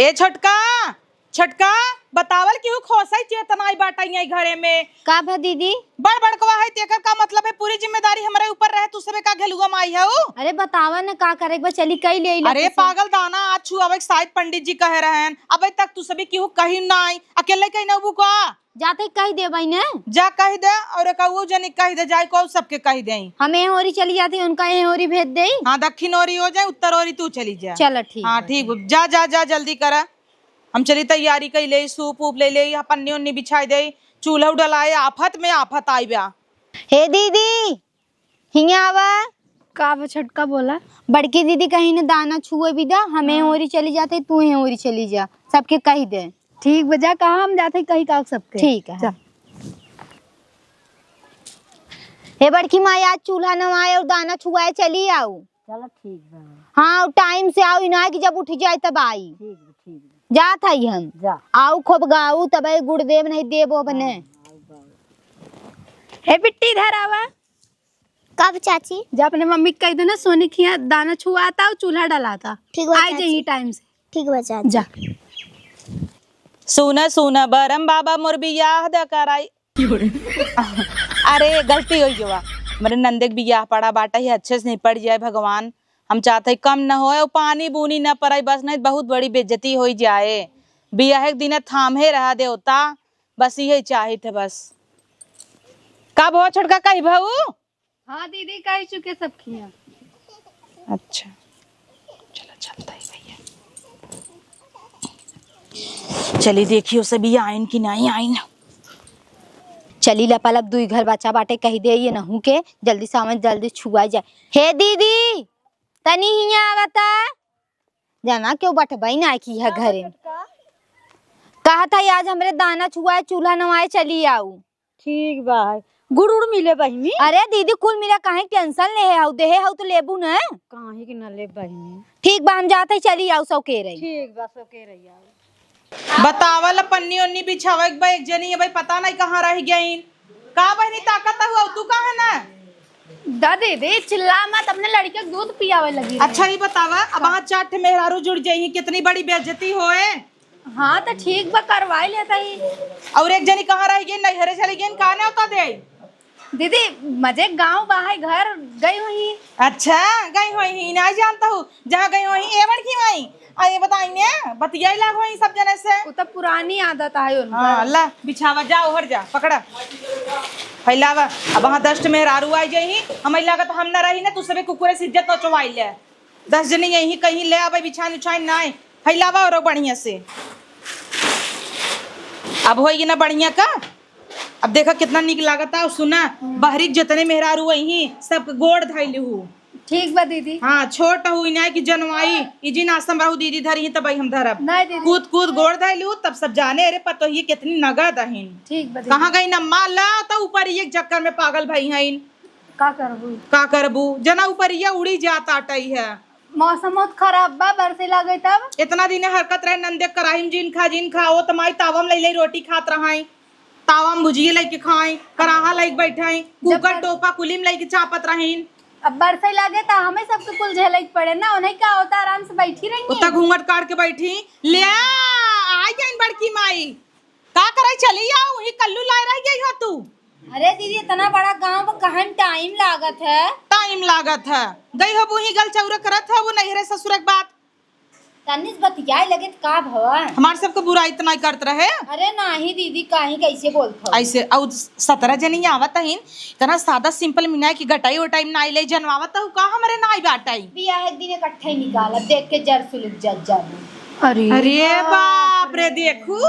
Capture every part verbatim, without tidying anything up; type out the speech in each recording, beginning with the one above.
ए छोटका, छोटका, बतावल केहू खोसई चेतना आई बाटइ घरे में। का भा दीदी? बड़ बड़कवा है, तेकर का मतलब है? पूरी जिम्मेदारी हमरे ऊपर रहे, तू सबे का घेलुआ माई हऊ? अरे बतावा न, का करे के बा, चली कई ले अरे पागल, दाना आज छुआवे के शायद पंडित जी कहे रहन, अबे तक तू सबे केहू कही नाई, अकेले कहीं नबू का? जाते कहि देबइ न। जा कहि दे, अउर कउओ जनी कहि दे, जाए को सबके कहि देइ। हम एह ओरी चली जाती, उनका एह ओरी भेज देइ। हाँ, दक्षिण ओरी हो जाए, उत्तर ओरी तू चली जा। चल ठीक हाँ, बा। ठीक बा। जा, जा, जा, जल्दी करा। हम चली तैयारी कइ लेइ, सूप ऊप लइ लेइ, पन्नी उन्नी बिछाइ देइ, चूल्हा डलाए, आफत में आफत आइ बा। हे दीदी, हियाँ आवा। का बा छोटका, बोला। बड़की दीदी कहीं न दाना छुए भी दा, हम एह हाँ। ओरी चली जाते, तू एह ओरी चली जा, सबके कहि दे। ठीक बा, जा, कहा हम जाते कही का सबके। ठीक है। जा। हे बड़की माई, आज चूल्हा नवाए अउर दाना छुआए चली आऊ। चलो ठीक बा। हाँ, अउर टाइम से आऊ, ई ना कि जब उठ जाए तब आई। ठीक बा, ठीक बा। जात हई हम। जा। आऊ खूब गाऊ, तबे गुड़ देब नहीं देबो बने। हाँ, आऊ गाऊ। हे बिट्टी, इधर आवा। कब चाची? जा अपने मम्मी के कहि देना, सोनी खिया दाना छुआता अउर चूल्हा डलाता। ठीक बा आई चाची। जाइए टाइम से। ठीक बा चाची। जा। सुना, सुना, बरम बाबा मोर बियाह द कराई। अरे, गलती होइ गवा। हमरे नंदे के बियाह पड़ा बाटा ही, अच्छे से निपट जाए भगवान। हम चाहते कम न होए, अउ पानी बूनी न पड़े, बस नहीं बहुत बड़ी बेइज्जती होइ जाए। बियाह के दिन थामे रहा देवता, बस यही चाहित है बस। का भो छोटका कही भऊ? हाँ दीदी, कहि चुके सब खिया। अच्छा, चलो चलता है भैया। चली देखियो सभी आइन कि नहीं आइन। चली लपालप दुई घर बचा बाटे, कहि दे ये नहू के जल्दी सावन जल्दी छुआ जाए। हे दीदी, तनी हियाँ आवता। जाना क्यों बटबई ना की है घरे। कहा था आज हमरे दाना छुआए चूल्हा नवाए चली आऊ। ठीक बा, है। गुड़ उड़ मिले बहिनी? अरे दीदी, कुल मिला काहे टेंशन लेहे हऊ, देहे हऊ तो लेबू न। काहे के न लेब बहिनी? ठीक बा, हम जात हई, चली आऊ, सौके रही। ठीक बा, सौके रही आऊ। बतावल, पन्नी ओन्नी बिछावे के बा, एक जनी अबे पता नहीं कहाँ रह गईन। का बहिनी ताकत हऊ, तू कहाँ ना? दा दीदी, चिल्ला मत, अपने लड़के के दूध पियावे लगी रही। अच्छा, ई बतावा, अब हाँ। वहाँ चार ठे मेहरारू जुड़ जाई, कितनी बड़ी बेइज्जती होए। हाँ, तो ठीक बा, करवाई लेता ही। अउर एक जनी कहाँ रह गई? नैहरे चली गई, का न्योता दे? दीदी, मजे गाँव बाहर घर गई हुई। अच्छा, गई हुई ही, नहीं जानता हूँ, जहाँ गई हुई, ए बड़की माई, आ ये बताई ने, बतियाई लाग हुई सब जने से। वो तो पुरानी आदत है उनका। हाँ, ला, बिछावा, जा, ओहर जा, पकड़ा। फैलावा, अब वहाँ दस मेहरारू आई जाई, हमें लागत हम ना रही ना, तू सबे कुकुरे से इज्जत नचवाई ले। दस जने यही कहीं ले आवे, बिछान उछान नाय, फैलावा और बढ़िया से। अब होई ना बढ़िया का? अब देखा कितना नीक लागता। और सुना, बहरी के जितने मेहरारू वही सब गोड़ धइले हु। ठीक बा दीदी। हाँ, छोट हु इनाय की जनवाई, इजी नासम रहू दीदी धरी ही तब हम धरब। नहीं दीदी। कूद कूद गोड़ धइले हु, तब सब जाने, अरे पतोहिए कितनी नगद अहिन। ठीक बा दीदी। कहाँ गई न माँ ला, तो ऊपर एक चक्कर में पागल भई हइन। का करबू? का करबू? जना ऊपरिया उड़ी जात आटई है। मौसम बहुत खराब बा, बरसे लागे तब। इतना दिन हरकत रहे, नंदे कराही में जिन खा, जिन खा, ओ त माई तावा में लई लई रोटी खात रहाई, तावा में भुजिए लई के खाई, कराहा लई के बैठाई, जब कुकर बर- टोपा कुली में लई के चापत रहीन। अब बरसे लागे त हमें सबके कुल झेले के पड़े ना, उन्हें का होता, आराम से बैठी रही। उतना घूंघट काट के बैठी, ले आ, आ गईन बड़की माई। का करे चली आऊ, ही कल्लू लाए रह गई हो तू। अरे दीदी, इतना बड़ा गांव में कहन टाइम लागत है। टाइम लागत है, गई हो बूही गल चौरा करत है वो नैहरे ससुर के बात। तन्नी से बतियाए लगे त का भवा? हमार सबके बुराई इतना ही करत रहे। अरे नाही दीदी, काहे कैसे बोलत हो? ऐसे अउ सतरह जनी आवत हईन, इतना सादा सिंपल मिनाए कि गटाई वटाई में ना आइले, जनवावत हो का हमरे नाई बाटाई। बियाह एक दिन इकट्ठे ही निकाला, देख के जर सुलग जज जाबू। अरे अरे बाप रे, देखू,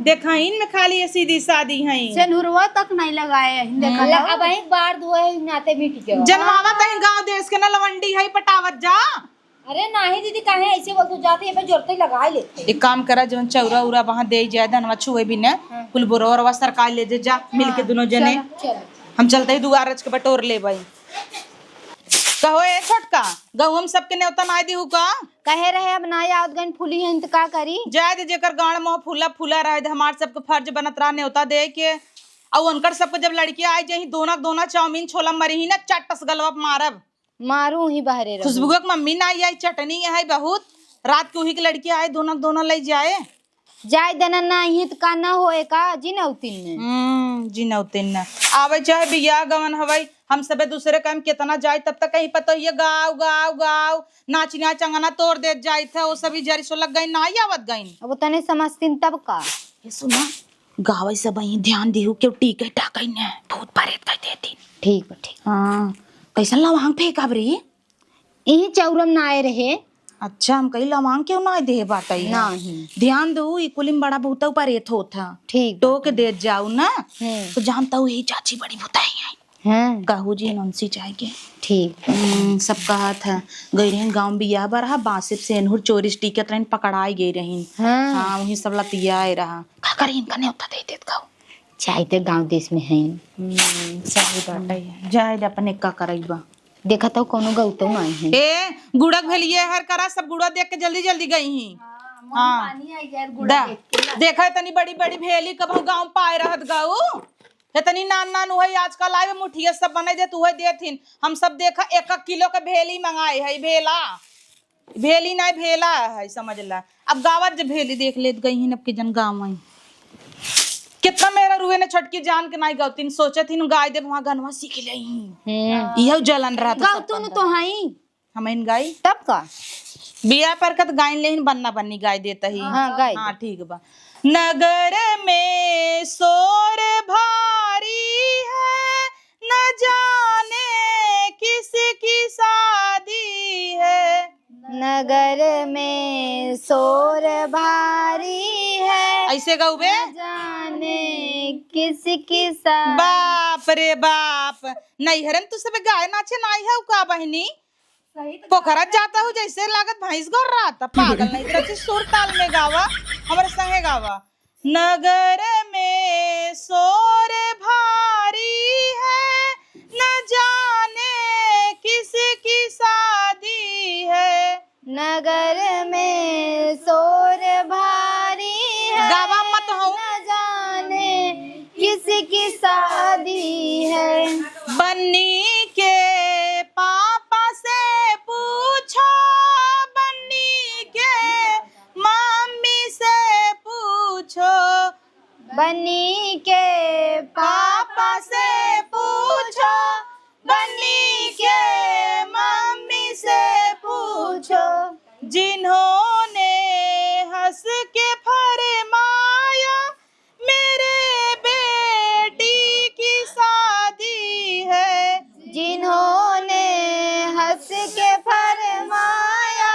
देखा इनमें खाली ये सीधी सादी हैं। सेनुरवा तक नहीं लगाए हैं, देखा ले, तो। अब एक बार दुआ है, नाते मिट गया। जनवावत है गांव देश के ना लवंडी है, पटावत जा। अरे नाही दीदी, काहे ऐसे बोलत हो? जाते ये पे जोरते ही लगा लेते। एक काम करा, जौन चौरा उरा वहाँ दे जाए, धनवा छुए भी न, हाँ। कुल बोरवा ओरवा सरका ले जे जा, मिल के हाँ, दोनों जने। चलो, चलो। हम चलते ही दुआर रच के बटोर ले भाई। कहो ए छोटका, गहुम सबके न्योता नाय दिहु का? कहे रहे अब नाय आवत गन फूली हैं त का करी? जाए दे, जेकर गाड़ मोह फूला फूला रहे दे, हमार सबके फर्ज बनत रहा न्योता दे के। अउ उनकर सबके जब लड़की आए जही, दोना दोना चाउमीन छोला मरी ही ना, चट्टस गलवा पे मारब। मारू ही बहरे रहू। खुशबुआ के मम्मी ना आई, चटनी है बहुत। रात के उही के लड़की आए, दोनों के दोनों लइ जाए। जाए देना ना, इहे त का ना होए का, जिनौतिन में। हम्म, जिनौतिन ना। आवे चाहे बियाह गवन हवई, हम सबे दूसरे काम केतना जाए, तब तक कहीं पता हिये गाव, गाव, गाव, नाच, नाच, अंगना तोड़ देत जाइत है, वो सभी जरी सो लग गई, ना ही आवत गई। अब तने समझतिन तब का? ये सुना, गावे सब ही ध्यान दिहु, केहू टीके टाके ने, भूत प्रेत कह देती। ठीक बा, ठीक। हाँ, कैसन लवांग फेंकब रे? इही चौरम ना आए रहे। अच्छा, हम कही लवांग केहू ना आए देहे बाटई है। नाही। ध्यान दू, ई कुलिम बड़ा भूतऊ प्रेत होत है। ठीक बा। टोक देत जाऊ ना। हम्म। तो जानता हूँ, यही चाची बड़ी भूताई है। हैं? कहू जी नंसी चाय के। ठीक। हम्म, सब कहत है, गई रहीन गाँव में बियाह बा रहा, बांसे से सेनुर चोरी से टिकत रहीन, पकड़ाई गई रहीन। हाँ। हाँ, वही सब लतियाए रहा। का करी, इनका न्योता दे देत कहू। चाय ते गाँव देश में है। हम्म, सही बात है। जाए दे, अपने का करई बा। देखा तो कोनो गौतम आए हैं। ए, गुड़क भेलिए हर करा, सब गुड़ा देख के जल्दी जल्दी गई ही। हाँ, मन हाँ। पानी आ गया गुड़ा दा, देख के ना। देखा तनी बड़ी बड़ी भेली कबहू गाँव पाए रहत गऊ। इतनी नान नान उहई आजकल आवे मुठिया सब बनाई देत उहई देथिन। हम सब देखा एक एक किलो के भेली मंगाए है, भेला। भेली नाई भेला है, समझ ला। अब गावत जे भेली देख लेत गई हिन, अब के जन गाँव आई। कितना मेहरारुए ने छोटकी जान के नाई गावतिन, सोचत हिन गाय देब वहाँ गनवा सीख ले ही। हम्म। इहउ जलन रहत गावतुन तो हई। हम इन गाई। तब का? बियाह पर कत गाइन लेहिन, बन्ना बन्नी गाय देत ही। हाँ, गाय हाँ, दे। ठीक बा। नगर में शोर भारी है, न जाने किसकी शादी है। नगर में शोर भारी है, ऐसे गाउबे? न जाने किसकी शादी। बाप रे बाप, नैहरन तू सब गाय नाचे नाई है का बहिनी? सही तो पोखरत जाता हूँ जैसे लागत भैंस गोर रहा था, पागल नहीं तरह से सुर ताल में गावा, हमारे संगे गावा। नगर में शोर भारी है, न जाने किसकी शादी है। नगर में शोर भारी है, गावा मत हो। न जाने किसकी शादी है। बन्नी के पापा से पूछो, बन्नी के मम्मी से पूछो। बन्नी के पापा से पूछो, बन्नी के मम्मी से पूछो। जिन्होंने हंस के फरमाया, मेरे बेटी की शादी है। जिन्होंने हंस के फरमाया,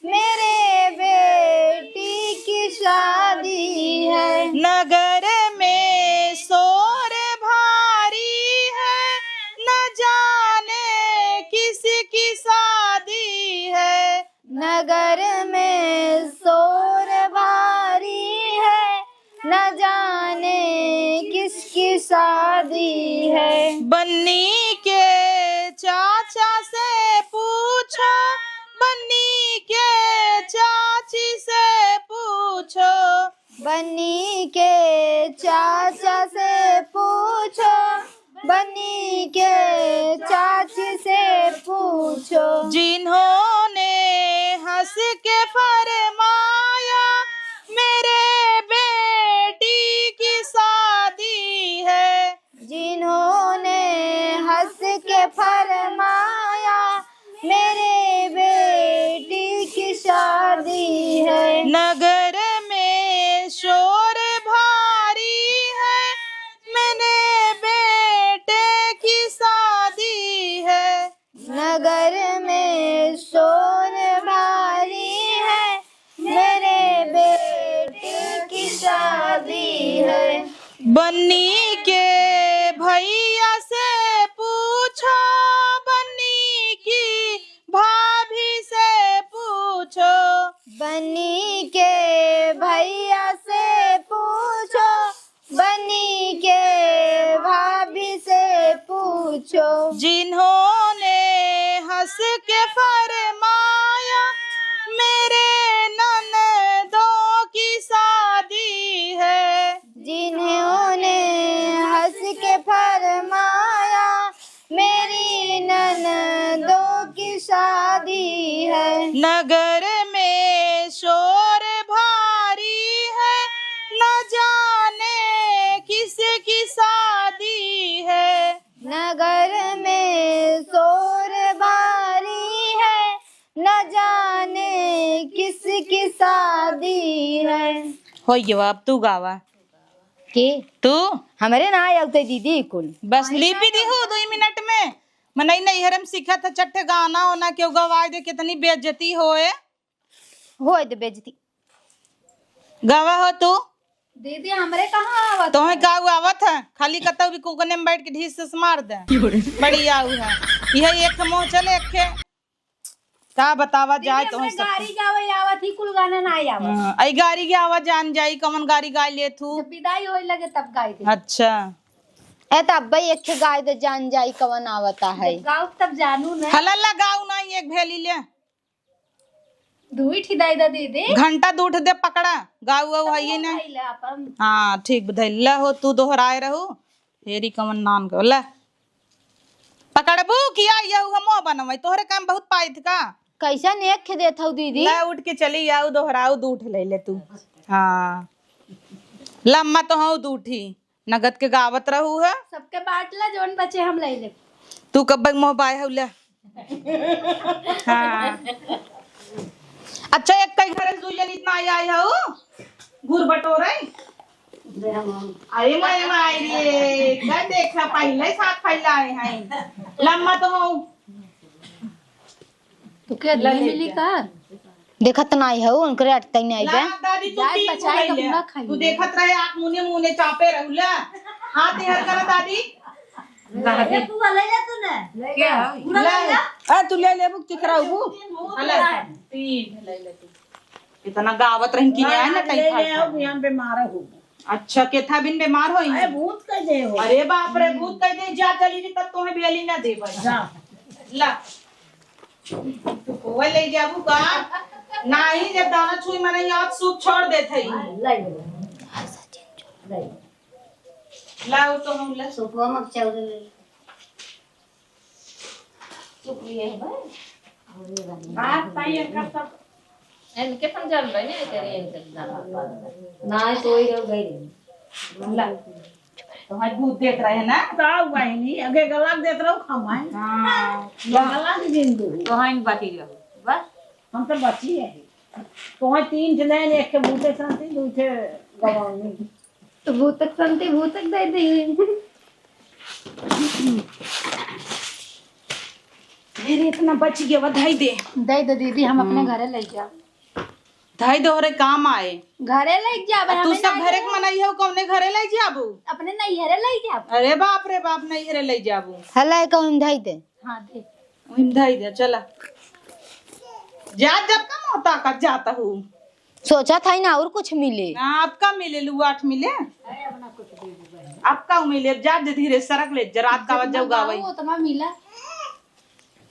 मेरे बेटी की शादी है। नगर में शोर भारी है, न जाने किसकी शादी है। नगर में शोर भारी है, न जाने किसकी शादी है। बन्नी के चाचा से पूछो, बन्नी के चाची से पूछो। बन्नी के चाचा से पूछो, बन्नी के चाची से पूछो। जिन्होंने हंस के फरमाया, मेरे बेटी की शादी है। जिन्होंने हंस के फरमाया, मेरे बेटी की शादी है। नगर में शोर भारी है, मेरे बेटे की शादी है। नगर में शोर भारी है, मेरे बेटे की शादी है। बन्नी के भैया से पूछो, बन्नी की भाभी से पूछो। बन्नी के भैया से पूछो, बन्नी के भाभी से पूछो। जिन्होंने हंस के फरमाया, मेरे ननदों की शादी है। जिन्होंने हंस के फरमाया, मेरी ननदों की शादी है। नगर में दी है। हो गया, अब तू गावा। के? तू? हमरे ना आवते दीदी कुल। बस लिपि दी हो दो मिनट में। मनई नैहर में सीखत है चट्टे गाना ओना, केहू गवाए दे, कितनी बेइज्जती होए। होए दे बेइज्जती। गावा हो तू? दीदी, हमरे कहाँ आवत तोहे है? गाऊ आवत है? खाली कतौ भी कुकने में बैठ के ढीस से मार दे। बड़ी आऊ है। यह एक मुँह चले, एक के का बतावा दीदी, जाए तोहे हमरे सब। गाड़ी गावे आवत ही, कुल गाना ना आवत। हाँ, आई गाड़ी के आवाज जान जाई, कौन गाड़ी गाय ले तू? जब विदाई होए लगे तब गाय दे। अच्छा। ए, तब भाई एक ठे गाय दे जान जाई, कौन आवता है? जब गाओ तब जानू ना। हला लगाऊ ना, एक भेली ले। दुई ठी दाई दा दे दे। घंटा दूठ दे पकड़ा, गाऊ वाऊ हइये ना। भाई ले अपन। हाँ, ठीक बधाई। ले हो, तू दोहराए रहू, फेरी कमन नान के। ले। पकड़बू कि आई यहू हम मुँह बनवाई, तोहरे काम बहुत पाइत का? कैसन एक खे देत हऊ दीदी? ले उठ के चली आऊ, दोहराऊ, दूठ ले ले तू। हाँ। लम्मा तो हऊ दूठी। नगद के गावत रहू है। सबके बांट ला, जौन बचे हम ले लेब। तू कब मुँह बाय हऊ ले। हाँ। अच्छा, एक कई घरे से दुई जन इतना आई, आई हऊ। गुर बटोरे। अरे माय माय रे, का देखा पहले साथ फैला आए हैं। लम्मा तो हऊ। तो क्या ले, ले मिली जा। का? देखत नाई हऊ, उनकरे अटतई नाई बे। ला, दादी, तू जाए तीन बचाए गो ले ले। तू देखत रहे, आँख मुने मुने चापे रहू, ला। हाथ इहर करा, दादी। दादी। ये पूरा ले ले तूने। क्या? पूरा ले ले। ले। आ, तू ले लेबू, केकरा होबू? हला, तीन ले ले तू। इतना गावत रहन कि ना, ना, ना, ले टाइम ले था। आओ, बिहान बीमार हो। अच्छा, केथा बिन बीमार होई? अरे, भूत कह दे हो। अरे बाप रे, भूत कह दे, जा चली जी, तब तोहे बेली ना देबै। जा। ला। तू कोई ले जाबू का? नाही, जब दाना छुई मने याद सूप छोड़ देत है। हाँ, ले ले। ले ले। लाओ तो हम ले। सुपवा में चाउर ले। चुप रहिए भाई। बात ताई एकर सब। इनके समझल बने, तेरे इनके समझल। ना, सोई रहो गई। ला। तो भाई दूध देत रहे ना? का हुआ ही नहीं, अगे गला देत रहो, खमाए। हाँ। गला के दिन दो। तो हाँ, इन बाटी रहो। बस। हम तो बची है। तो हाँ, तीन जने, एक के बूते शांति, दो के गवाऊंगी। तो भूतक संती भूतक दे दी। मेरे इतना बच गया, वो धई दे। दे दे दीदी, हम अपने हम्म। घरे ले जाओ। धई दे, ओरे काम आए। घरे ले जाब, आ, तू हमें सब नहीं घरे के है। मनई हो, कौने घरे ले जाबू? अपने नैहरे ले जाब। अरे बाप रे बाप, नैहरे ले जाबू। हला, कौन धई दे? हाँ, दे। ओहिम धई दे, चला। जा, जब कम होता का जाता हूँ। सोचत है ना और कुछ मिले। ना, आपका मिले, लुआठ मिले। आपका मिले, जा दे धीरे सरक ले, जा रात का आवाज जाऊ गावे। उतना मिला।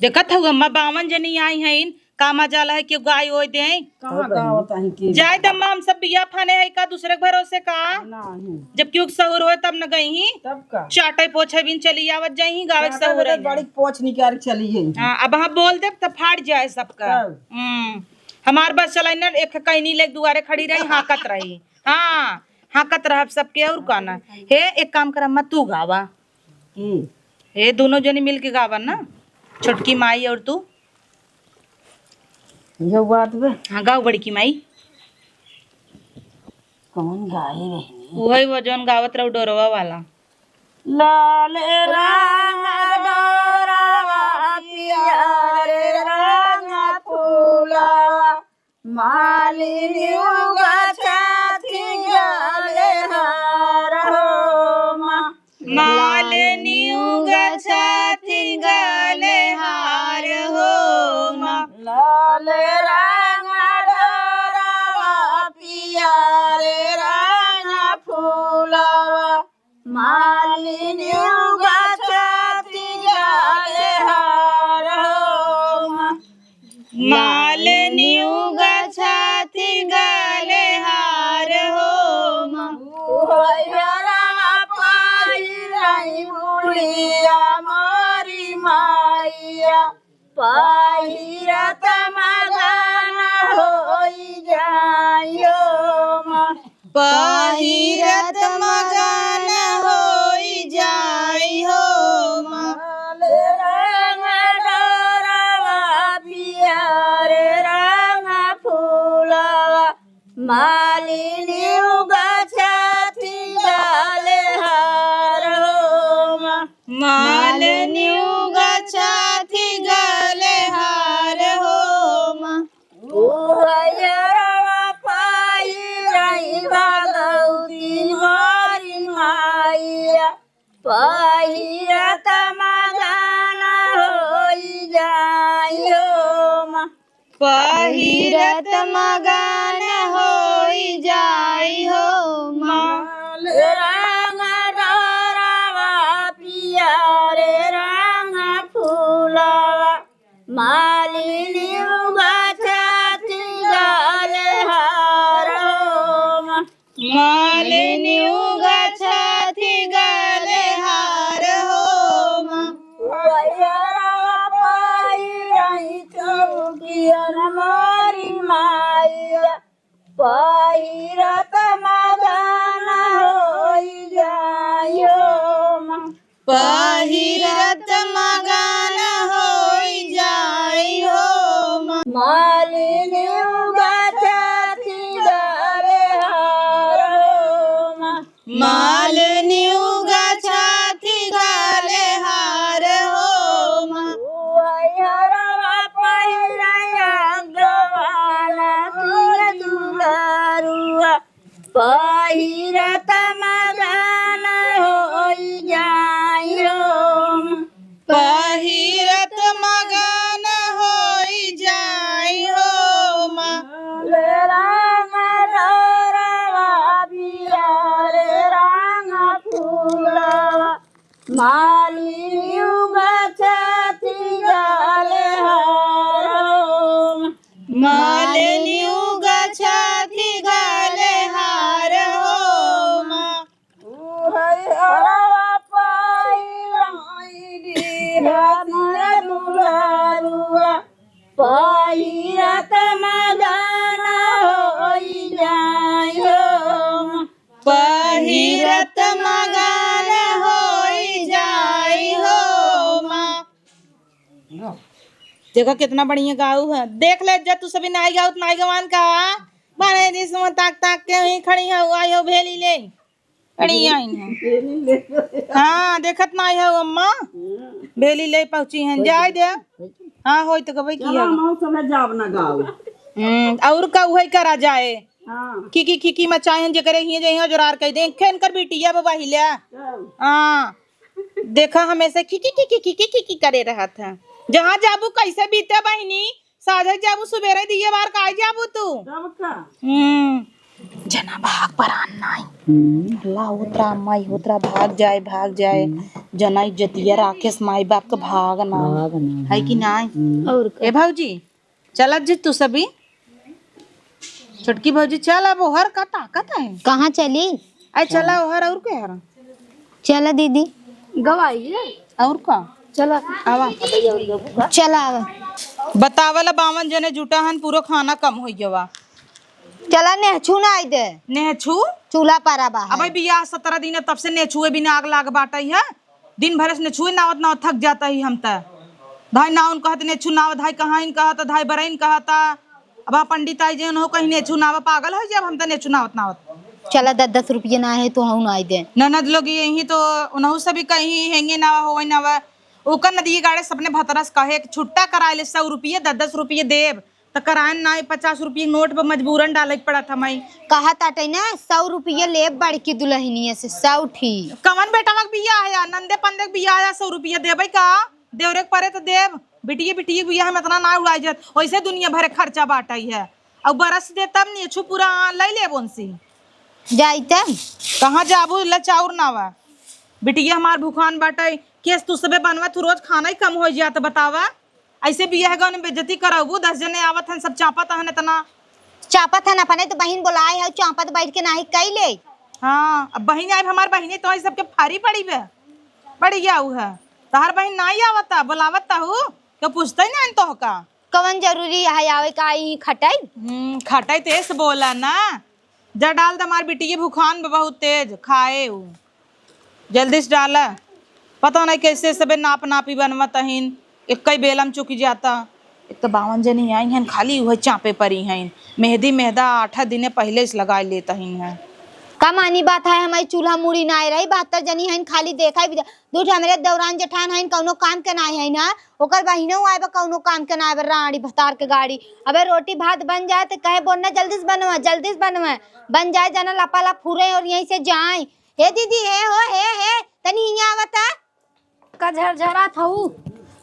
देखत हऊ अम्मा, बावन जनी आई हैं, का मजाल है कि गाय ओय दे। कहाँ गावत हैं कि? जाए त अम्मा, हम सब बिया फाने है का दूसरे के भरोसे का? नहीं। जब क्यों सहूर होए तब न गई ही। तब का? चाटे पोछे बिन चली आवत जाई ही, गावे के चाटे सहूर बदे है ना। बड़ी पोछ निकाल चली है। हाँ, अब हम बोल देब त फाड़ जाए सबका। तब। हम्म। हमार बस चलाई ना, एक कैनी लेके दुआरे खड़ी रही, हाँकत रही। हाँ, हाँकत रहब सबके, और का ना। हे, एक काम कर अम्मा, तू गावा। की? हे, दोनों जनी मिल के गावा ना, छोटकी माई और तू। ये बात बे। हाँ, गाओ बड़की माई। कौन गाई बहनी? वही वो जौन गावत रहो डोरवा वाला। लाल रंग डोरवा, पियर रंग फूलवा, मालिनी उगा छाती गले हार हो मा। मालिनी उगा छाती गले हार हो मा। लाल रंग डोरवा, पियर रंग फूलवा, मालिनी उगा छाती गले हार हो मा। मालिनी उगा छाती गले हार हो मा। उहयरा पाई रही बुढ़िया मोरी माइया। पहिरत मगन होई जाई हो मा। पहिरत मगन होई जाई हो मा। लाल रंग डोरवा, पियर रंग फूलवा, मालिनी उगा छाथी गले हार हो माँ। मालिनी उगा छाथी गले हार हो माँ। उहयरवा पाई रही भगवती मोरी माइया। पहिरत मगन होई जाई हो माँ। पहिरत मगन होई जाई हो माँ। लाल रंग डोरवा पियर रंग फूलवा। मालिनी उगा छाथी गले हार हो माँ। मालिनी उगा छाथी गले हार हो माँ। वैरा पाई रही चौकियन मोरी माइया। पहिरत मगन होई जाई हो माँ। पहिरत मगन होई जाई हो माँ। मालिनी उगा छाथी गले हार हो माँ। मालिनी उगा छाथी गले हार हो माँ। उहयरवा पहिरया गवाना तुर दुलारुआ। पहिरत मगन होई जाई हो माँ। पहिरत मगन होई जाई हो माँ। रंग डोरवा पियर रंग फूलवा। मालिनी उगा छाथी गले हार हो माँ। मालिनी उगा छाथी गले हार हो माँ। उहयरवा पाई रही हमर दुलारुआ। पहिरत मगन होई जाई हो माँ। पहिरत मगन होई जाई हो माँ। देखो कितना बढ़िया गाऊ है। देख ले, जब तू सभी नाई गाउत, नाई गवान का बने दिस में ताक ताक के वहीं खड़ी है, आई हो भेली ले। खड़ी आई है। हाँ, देखत नाई हो अम्मा। भेली ले पहुँची हैं, जाए दे। हाँ, होई तो कबई चला, किया। हम सब जाब ना गाऊ। हम्म, और का उहे करा जाए। हाँ। खिकी खिकी मचाए हैं, जेकरे हिये जे हिये जोरार कह दे। खेन कर बिटिया बाबा हिल्या। चल। हाँ। देखा, हमेशा खिकी खिकी खिकी खिकी करे रहत है। जहाँ जाबू, कैसे बीते बहिनी, साझे जाबू, सुबेरे दिए बार का जाबू तू? तब का? हम्म। जना भाग परान नाई। हम्म। अल्लाह होत रहा, माई होत रहा, भाग जाए, भाग जाए। हम्म। जना इज्जतिया राकेश माई बाप के भाग ना। भाग ना, है कि हाँ। नाई? हम्म। और का? ए भौजी, चलत जी तू सभी। छोटकी भौजी, चल, अब ओहर का ताकत है। कहाँ चली? अरे चला ओहर, और के हर? चला दीदी। गवाई है। और का? चला। आवा। चला आवा। बतावला बावन जने जुटा हन, पूरा खाना कम होई गवा। चला नेहछू ना आई दे। नेहछू? चूल्हा पारा बा है। अबे बियाह सतरह दिन है, तब से नेहछुए बिना आग लाग बाटई है। दिन भर से नेछुए नावत नावत थक जाता ही हम त। धाई नाउन कहत नेछू नाव, धाई कहाइन कहत, धाई बरइन कहत। अब आप पंडित आई जे उन्हों कहीं नेछू नाव, पागल हो जाब हम त नेछू नावत नावत। चला दस दस रुपये ना है तो हम आई दे। ननद लोग यही तो उन्हों सभी कहीं हेंगे नावा होवे नावा। ओकर नदिये गाड़े सपने भतरस कहे कि छुट्टा कराए ले सौ रुपये, दस दस रुपये देब। त करायन नाई, पचास रुपये नोट पर मजबूरन डाले के पड़त हमाई। कहा ताटे ना, सौ रुपये लेब बड़की दुल्हनिया से, सौ ठी। कवन बेटवा के बियाह है, नंदे पंदे के बियाह है, सौ रुपये देबे का? देवरे के परे त देब, बिटिये बिटिये के बियाह में इतना ना उड़ाई जात, वैसे दुनिया भरे खर्चा बाटई है। और बरस दे तब नेछू पूरा ले लेब उनसे। जाई तब। कहाँ जाबू, लचाउर नावा। बिटिये हमार भूखान बाटई, केस तू सबे बनवा, तू रोज खाना ही कम हो जात, बतावा। ऐसे बियाह गवन में बेइज्जती करबू, दस जने आवत हन, सब चापत हन इतना। चापत हन अपने तो बहिन बोलाए है, चापत बैठ के नाही कई ले। हाँ, अब बहिन आए, हमार बहिने तो सबके फारी पड़ी बे। पड़ी गया उ है। तहार बहिन नाही आवता, बोलावत ता हूँ, तो पूछते ही ना तोहका। कवन जरूरी है आवे का, आई खटाई? हम्म, खटाई तेज बोला ना। जा डाल दे, हमार बिटिये भूखान बा बहुत तेज, खाए उ। जल्दी से डाला। पता नहीं कैसे सबे नाप नापी बनवत हइन, एक्कई बेलम चुकि जाता। एक तो बावन जनी आई हन, खाली उहे चापे परी हन। मेहदी मेहदा आठा दिने पहिले से लगाए लेत हन। का मानी बात है, हमारी चूल्हा मुड़ी ना आए रही, बहत्तर जनी हन, खाली देखा ही बिदा। दू ठे हमरे दौरान जेठान हन, कौनो काम के ना हन, ओकर बहिनो आए बा, कौनो काम के ना आए बा, राड़ी भतार के गाड़ी। अबे रोटी भात बन जाए तो कहे, "बोलना जल्दी से बनवा, जल्दी से बनवा, बन जाए, जाना लपालप फुरे और यहीं से जाए।" "हे दीदी, हे हो, हे, हे, तनी हियाँ आवता।" का झरझरात हऊ?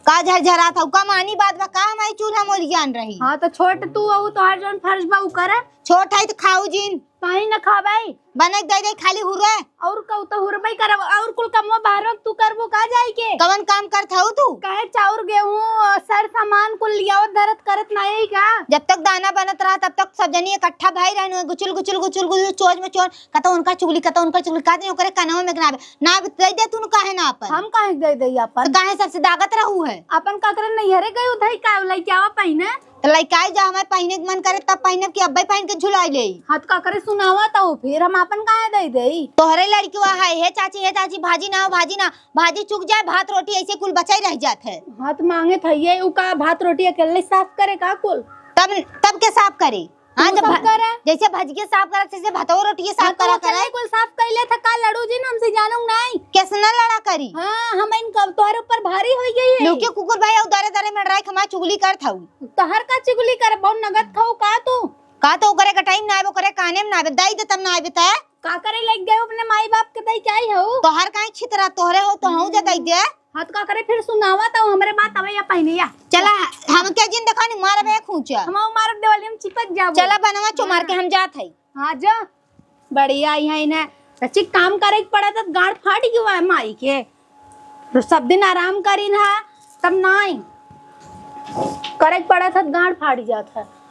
का झरझरात हऊ? का मानी बात बा? का हमारी चूल्हा मोरी जान रही? हाँ, तो छोट तू हऊ, तोहार जौन फर्ज बा, उ करे। छोट है तो खाऊ जिन। पानी न खाबै। बने के दे दे, खाली हुरे। और कहू तो हुरबै करब, और कुल कमवा बाहरो तू करबू का जाई के? कवन काम करत हऊ तू? काहे चाउर, गेहूं, सर सामान कुल लियावत धरत करत नाहीं का? जब तक दाना बनत रहा, तब तक सब जनी इकट्ठा भाई रहनु, गुचुल, गुचुल, गुचुल, गुचुल, चोंच में चोंच। कतौ उनका चुगली, कतौ उनका चुगली, का दिन ओकरे कनवा में गनावे। ना दे दे तू, काहे ना अपन? हम काहे दे दे अपन? तो काहे सबसे दागत रहू है? अपन का करे नैहरे गई उधई का लइके आवा पहिने? तो लइकाई जा, हमारे पहिने के मन करे तब पहिने कि अब्बे पहिन के झुलाई ले। हाँ, तो का करे सुनावा तो फिर हम अपन काहे दे दे? तोहरे लड़किवा है, "हे चाची, हे चाची, भाजी ना हो, भाजी ना।" भाजी चुक जाए, भात रोटी ऐसे कुल बचाई रह जात है। हाँ, तो मांगे था ये, उ का भात रोटी अकेले साफ करे का कुल? तब, तब के साफ करे? हाँ, तू जब सब भा-, करे। जैसे भजिए साफ करत, तैसे भतवा रोटिए साफ हाँ, तो करा वो करे। अकेले कुल साफ कैले था, का लड़ू जी ना हमसे, जानू नाई। कैसे ना लड़ा करी? हाँ, हम इन कब तोहरे ऊपर भारी होई गई है। लौके कुकुर भाई, और दरे दरे में डराई खमा चुगली करत हऊ। तोहर का चुगली करे, बहुत नगद खाऊ का तू? का तो ओकरे का टाइम ना आवे, ओकरे काने में ना आवे, दई दे तब ना आवे त। का करे लग गए अपने माई बाप के दई के आई हऊ? तोहर काहे छितरा, तोहरे हो तो हऊ जे दई दे। हाँ, तो का करे फिर सुनावा तो हमरे बात अबे या पहिने या। चला, हमके जिन देखा नहीं, मारबे खूंचा। हम मारब देवाली, हम चिपक जाबो। चला बनवा चो मार के हाँ। हम जात हई। हाँ, जा। बढ़िया ही है इन्हें। सच्ची काम करे के पड़ा तो गाड़ फाट गयो है माई के। तो सब दिन आराम करी ना, तब नाई। करे के पड़ा था गाड़ फाट जात है।